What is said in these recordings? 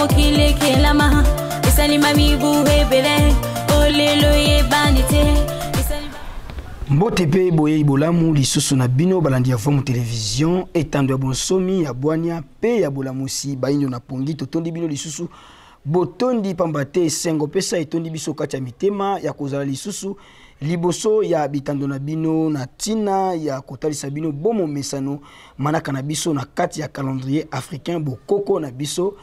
mokili ekelama esalima mibu ebele olelo eyebani te. Mbote mpe boyei bolamu lisusu na bino balandi ya Vomu Television, etando ya bonsomi ya bwania mpe ya bolamusi bayindo na pongi. Totondi bino lisusu botondi pamba te esengo pesa etondi biso kati ya mitema ya kozala lisusu liboso ya bitando na bino na ntina ya kotalisa bino bomomesano manaka na biso na kati ya calendrier africain, bokoko na biso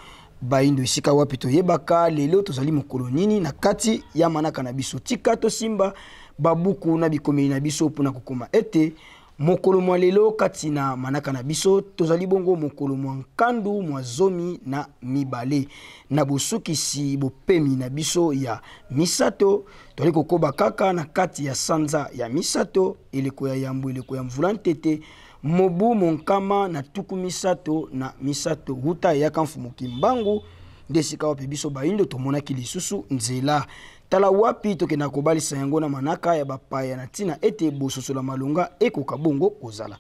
bayindo, esika wapi toyebaka lelo tozali mokolo nini na kati ya manaka na biso. Tika tosimba babuku na bikomeli na biso mpona kokoma ete mokolo mwa lelo kati na manaka na biso tozali bongo mokolo mwa nkandu mwa 12 na bosukisi bopemi na biso ya misato. Tozali kokoba kaka na kati ya sanza ya misato, eleko ya yambo, eleko ya mvula ntete, mobu monkama na 33 wuta eyaka mfumu Kimbangu, nde esika wapi biso bayindo tomonaki lisusu nzela. Tala wapi tokenda kobalisa yango na manaka ya bapaya na ntina ete bososola malonga ekoka bongo kozala.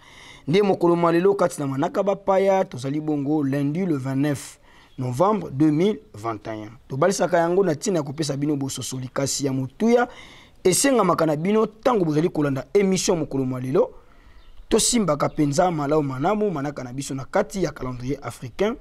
Nde mokolo mwa lelo kati na manaka bapaya tozali bongo lundi le 29 novembre 2021. Tobalisaka yango na ntina ya kopesa bino bososoli kasi ya motuya esengamaka na bino ntango bozali kolanda émission mokolo mwa lelo. Tosimbaka mpenza malamu malamu manaka na biso na kati ya calendrier africain,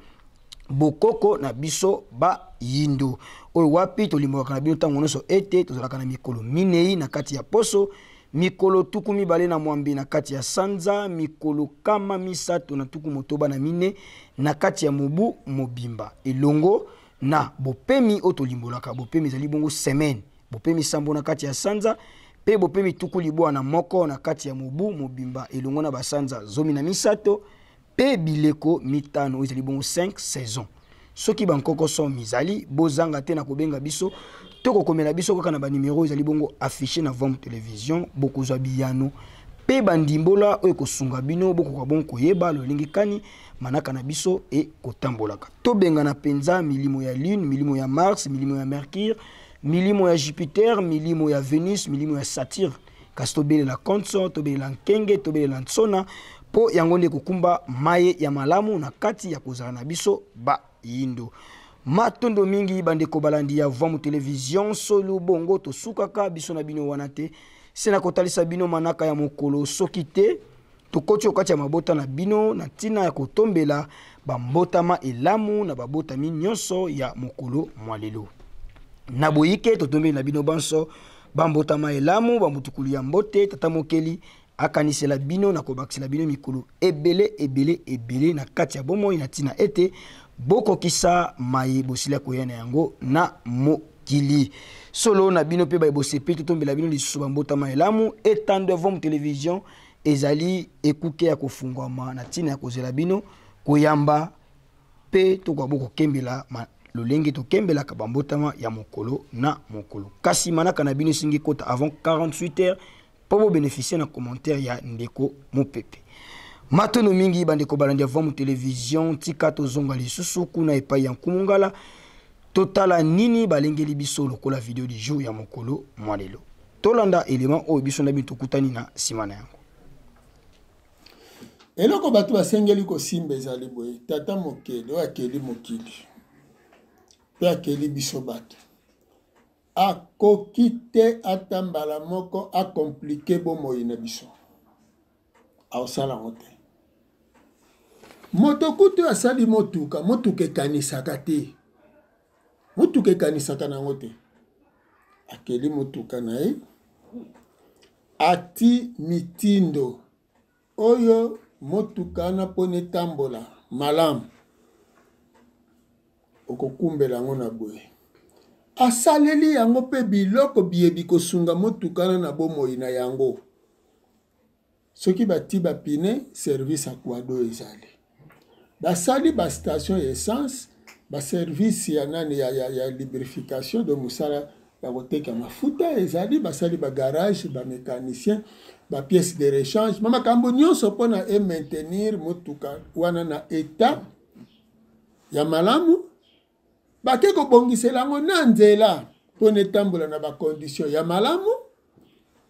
bokoko na biso bayindo, oyo wapi tolimbwaka na bino ntango nyonso ete tozalaka na mikolo 4 na kati ya poso, mikolo 28 na kati ya sanza, mikolo 364 na kati ya mobu mobimba, elongo na bopemi oyo tolimbolaka. Bopemi ezali bongo semaine, bopemi 7 na kati ya sanza mpe bopemi 91 na kati ya mobu mobimba, elongo na basanza 13 mpe bileko 5 oyo ezali bongo 5 saison. Soki bankoko so mizali, bozanga te na kobenga biso to kokomela biso kaka na banimero ezali bongo affiché na Vom Television. Bokozwa biyano mpe bandimbola oyo ekosunga bino bokoka bongo koyeba lolenge kani manaka na biso ekotambolaka. Tobengana mpenza milimo ya lune, milimo ya Mars, milimo ya Mercure, milimo ya Jupiter, milimo ya Venus, milimo ya Saturne, kasi tobelela konso, tobelela nkenge, tobelela nsona, mpo yango nde kokumba maye ya malamu na kati ya kozala na biso bayindo. Matondo mingi bandeko balandi ya Vomu Television. Solo bongo tosukaka biso na bino wana te, se na kotalisa bino manaka ya mokolo. Soki te tokoti okati ya mabota na bino na ntina ya kotombela bambotama elamu na babotami nyonso ya mokolo mwa lelo. Na boyike totombeli na bino banso bambotama elamu, bamutukulu ya mbote. Tata mokeli akanisela bino na kobakisela bino mikolo ebele ebele ebele na kati ya bomoi, na ntina ete bokokisa maye bosila koya na yango na mokili. Solo na bino mpe baye bosepeli, totombela bino lisusu bambotama elamu. Etando ya Vom Television ezali ekuke ya kofungwama na ntina ya kozela bino koyamba mpe tokoka bokokembela lolenge tokembelaka bambotama ya mokolo na mokolo. Kasi manaka na bino esingi kota avant 48 heures mpo bobénéficie na commentaire ya ndeko mopepe. Matono mingi bandeko balandi ya Vomu Television. Tika tozonga lisusu kuna epai ya Nkumungala, totala nini balengeli biso lokola video du jour ya mokolo mwa lelo. Tolanda élément oyo biso na bino tokutani na nsima na yango. Eloko bato basengeli kosimba ezali boye: tata mokeli oyo akeli mokili mpe akeli biso bato akoki te ata mbala moko akomplike bomoi na biso, aosala yango te. Moto kutu asali motuka, motuka ekanisaka te, motuka ekanisaka na yango te. Akeli motuka na ye, ati mitindo oyo motuka wana mpona etambola malamu, okokumbela yango na boye. Asaleli yango mpe biloko biye bikosunga motuka wana na bomoi na yango. Soki bati bapine, service ya quado ezali, basali bastation ya essence, baservice ya nani ya lubrification de mosala ya koteka mafuta ezali, basali bagarage, bamécanicien, bapièce de rechange, makambo nyonso mpona e maintenir motuka wana na état ya malamu. Bake kobongisela yango na nzela mpona etambola na bakondition ya malamu,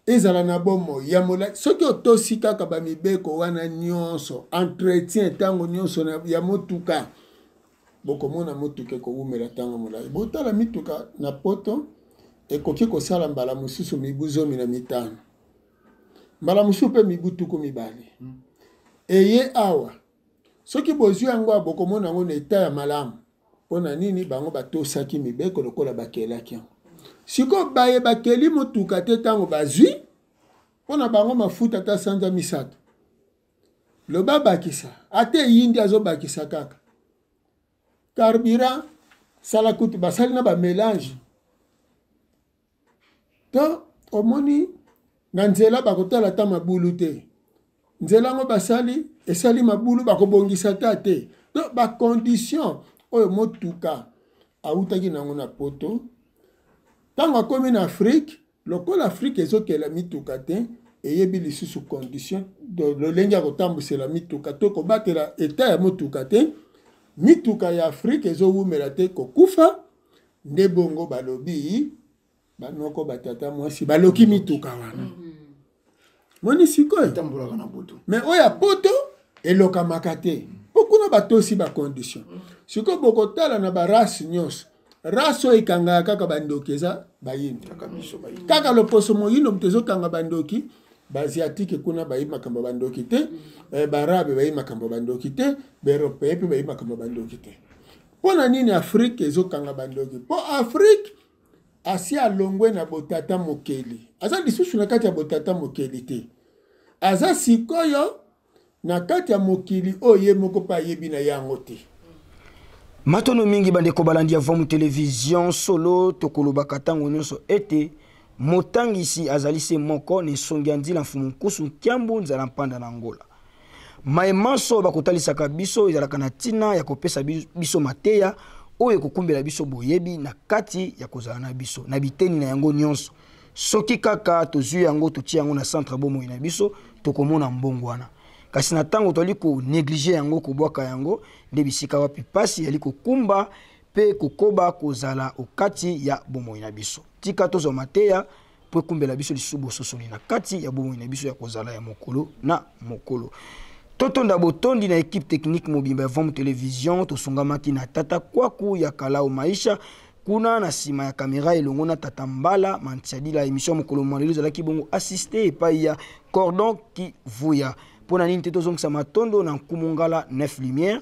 ezala na bomoi ya molai. Soki otosi kaka bamibeko wana nyonso, entretien ntango nyonso ya motuka, Bokomona motuka ekowumela ntango molai. Botala mituka na poto ekoki kosala mbala mosusu mibu 15, mbala mosusu mpe mibu 20. Eye awa soki bozwi yango bokomona yango na eta ya malamu. Mpo na nini? Bango batosaki mibeko lokola bakelaki yango. Sikoyo baye bakeli motuka te ntango bazwi mpo na bango mafuta ata sanza 3, loba bakisa ata eyindi azobakisa kaka carburant, sala kutu basali na bamélange. To omoni na nzela bakotala ata mabulu te, nzela yango basali esali mabulu bakobongisa ta te. To bacondition oyo motuka awutaki nango na poto, ntango akomi na Afrique, lokola Afrique ezokela mituka te, eyebi lisusu condition lolenge ya kotambwisela mituka to kobatela eta ya motuka te, mituka ya Afrique ezowumela te kokufa. Nde bongo balobi banoko batata mwasi baloki mituka wana. Moni sikoyo me oyo ya poto elokamaka te mpo kuna batosi bacondition. Sikoyo bokotala na barace nyonso, race oyo ekangaka kaka bandoki eza bayindo, kaka loposo moyindo moto ezokanga bandoki. Baasiatike kuna bayebi makambo ya bandoki te, baarabe bayebi makambo ya bandoki te, baeuropéen mpe bayebi makambo ya bandoki te. Mpo na nini Afrike ezokanga bandoki? Mpo Afrike asi alongwe na botata mokeli, aza lisusu na kati ya botata mokeli te, aza sikoyo na kati ya mokili oyo ye moko mpe ayebi na yango te. Matono mingi bandeko balandi ya Vomu Television solo, tokolobaka ntango nyonso ete motangisi azali se moko na esongi ya nzila mfumu nkusu nkiambu nzala mpanda na Angola. Maye manso bakotalisaka biso ezalaka na ntina ya kopesa biso mateya oyo ekokumbela biso boyebi na kati ya kozala na biso na biteni na yango nyonso. Soki kaka tozwi yango totie yango na centre bomoi na biso, tokomona mbongo wana. Kasi na ntango tozali konéglige yango, kobwaka yango, nde bisika wapi pasi yali kokumba mpe kokoba kozala okati ya bomoi na biso. Tika tozwa mateya po ekumbela biso lisusu bososoli na kati ya bomoi na biso ya kozala ya mokolo na mokolo. Totonda botondi na equipe technique mobimba ya Vomu Television, tosungamaki na tata Kwaku ya Kalao Maisha kuna na nsima ya kamera elongo na tata Mbala Mantiadila. Émission mokolo mwa lelo ezalaki bongo assisté epai ya Cordon Kivuya. Mpo na nini te tozongisa matondo na Nkumu Ngala 9 Lumière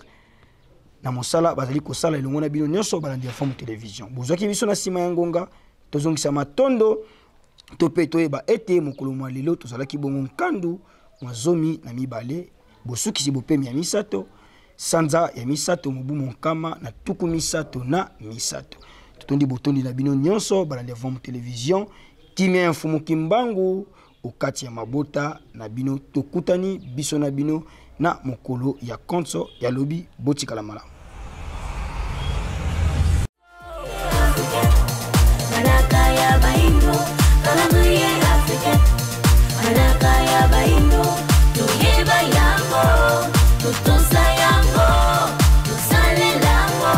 na mosala bazali kosala elongo na bino nyonso balandi ya Vomu Television. Bozwaki biso na nsima ya ngonga, tozongisa matondo to mpe toyeba ete mokolo mwa lelo tozalaki bongo nkandu mwa 12, bosukisi bopemi ya 3, sanza ya 3 mobu 133. Totondi botondi na bino nyonso balandi ya Vomu Television. Kimia ya Mfumu Kimbangu okati ya mabota na bino. Tokutani biso na bino na mokolo ya konso ya lobi. Botikala malamu. Manaka ya baindo, calendrier africain. Manaka ya baindo, toyeba yango, totosa yango, tosalela yango,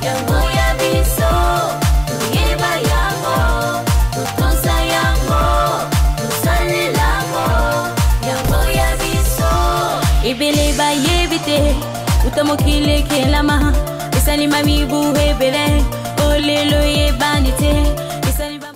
yango ya biso. Toyeba yango, totosa yango, tosalela yango, yango ya biso. Ebele bayebi te, uta mokili ekelama, esalima mibu ebele, olelo eyebani te, esalima.